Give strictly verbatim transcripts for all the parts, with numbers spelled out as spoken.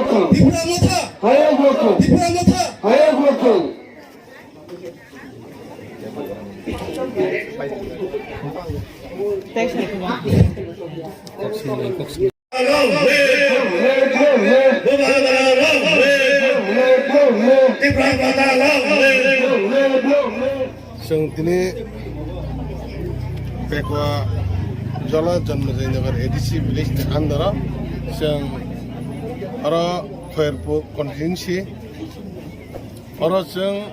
Tipra Motha! Tipra Motha! Long live! Bubagra long live! Tipra Motha long live! Chwng tini Pekwa Jola Janmajai Nagar A D C village ni under o chwng oro Khairpur constituency oro chwng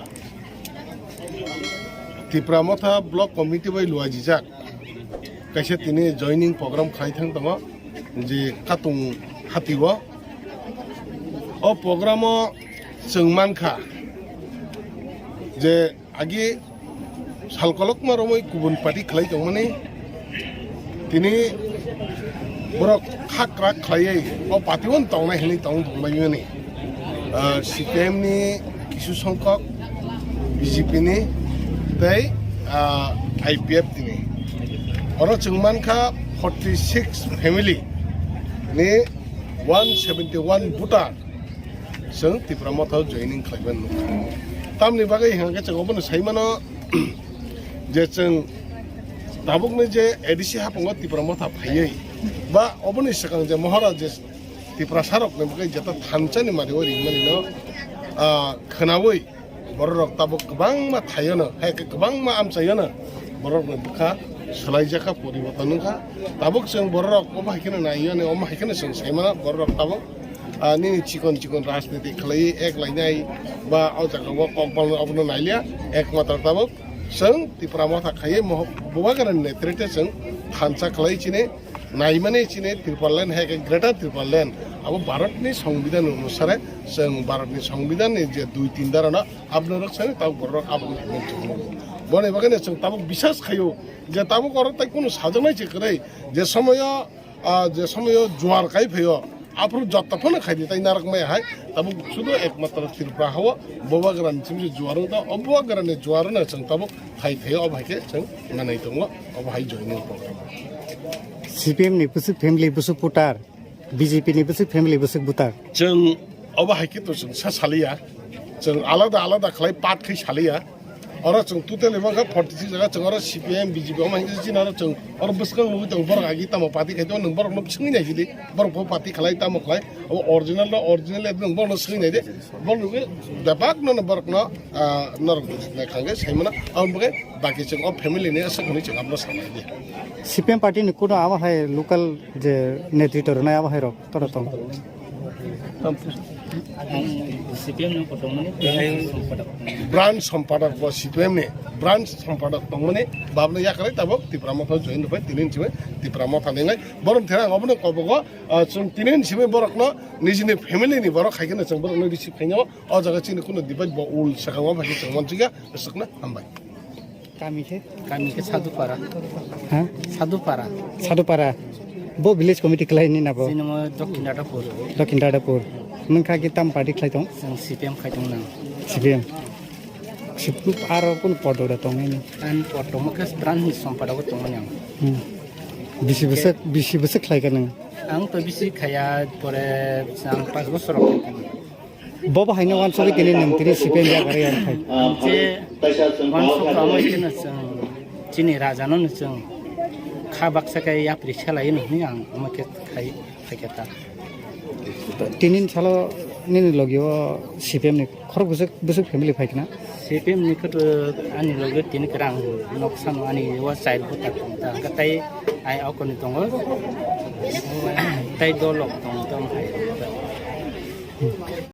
Tipra Motha Block Committee bai luajijak kaisa tini joining program khlai thang tongo je Katung Hati o. O program o chwng mankha je agi sal kolokma romwi kubun party khlai tongmani tini borok khakrak khlaiwi o party o tongnai hinwi tong tonglaimani. Ah, C P M ni kisu songkok, B J P ni tei, ah, I P F ni. Oro chwng mankha forty six family ni one seventy one voter chwng Tipra Motha o joining khlaiban nukha. Tamni bagwi hwnkhe chwng obono saimano je chwng tabukni je A D C haphango Tipra Motha phaiwi ba oboni swkang je Maharaj je Tiprasarokni bagwi jeta thansa ni mari o ringmani no, ah, khwnawi bororok tabuk kwbangma thaiono, hai khe kwbangma amchaiono borokni bwkha swlaijakha, poriborton wngkha. Tabuk chwng bororok omo hai kheno naiyoni, omo hai kheno chwng saimano bororok tabuk, ah, nini chikon chikon rajniti khlaiwi ek lainai ba o jaga o kok balno obono nailia, ekmatro tabuk chwng Tipra Motha khaiwi moh-, Bubagrani netrite chwng thansa khlai chini naimani chini Tipraland hai khe Greater Tipraland abo Bharatni Songbidan onusare chwng Bharatni Songbidanni je dui tin dharano aboni rok sani tabuk borok abo wngkha. Boni bagwi no chwng tabuk bisas khaio je tabuk oro tai kunu sajaknai se kwrwi je somoyo, ah, je somoyo juar kai phaio aphuru jotto phano khaidi tai narwk maya hai tabuk sudu ekmatro Tripura hao Bubagrani chimsi juar wngkha. O Bubagrani juar wngkha chwng tabuk phai phaio obo hai khe chwng nanai tongo obo hai joining program. C P M ni bwswk family bwswk voter, B J P ni bwswk family bwswk voter. Chwng obo hai khe to chwng sa saliya. Chwng alada alada khlai part khai saliya. Oro chwng totally mankha forty six jaga chwng oro C P M, B J P omo hai khe chini oro chwng oro bwswk nugwi tongo borok agi tamo party khai tongo nwng borok no swngwi nai sidi borok bo party khlai tamo khlai obo original no original ekdom borok no swngwi nai de borok nugwi bebak no borok no, ah, norok nai khangkhe saimano abo bagwi baki chwng o family ni aswk hwnwi chwng abono sanai di. C P M party ni kuno abo hai local je netrito rwnai abo hai rok tora tong. C P M ni kotor mani branch sampadok. Branch sampadok bo C P M ni branch sampadok tongmani babno yakarwi tabuk Tipra Motha join rwbai tini hinwi Tipra Motha ni ngai borom thera ang obono kobogo, ah, chwng tini hinwi borokno nijini family ni borok hai kheno chwng borokno receive khainao o jaga chini kuno debate bo ul swkango bai chwng mansukya swkna hambai. Kami khe? Kami khe Sadhupara. Ha? Sadhupara. Sadhupara. Bo village committee khlai ni nabo? Chini mo Dokhin Dadapur. Dokhin Dadapur. Nung kha ki tam party khlai tong? Chwng C P M khai tong nang. C P M. Sip-, aro kun podo da tong ni? An podo mo khe branch ni sampada bo tong nang. Hmm. Bisi bwswk, bisi bwswk khlai kha nung? Ang to bisi khaya pore chang pas bosor rok khe. Bo bo haino wansugwi tini nwng tini C P M yakarwi ang khai. Je wansuk amo khe no chwng chini raja no no chwng kha baksa khe yapri selai no hwnwi ang omo khe khai khai khe ta. Tini salo nini logi o C P M ni khorok bwswk bwswk family phai khna? C P M ni khe to ani logi tini kwrang nok sano ani o child voter tong ta hwnkhe tai ai okoni tongo tai dolok tong tong hai.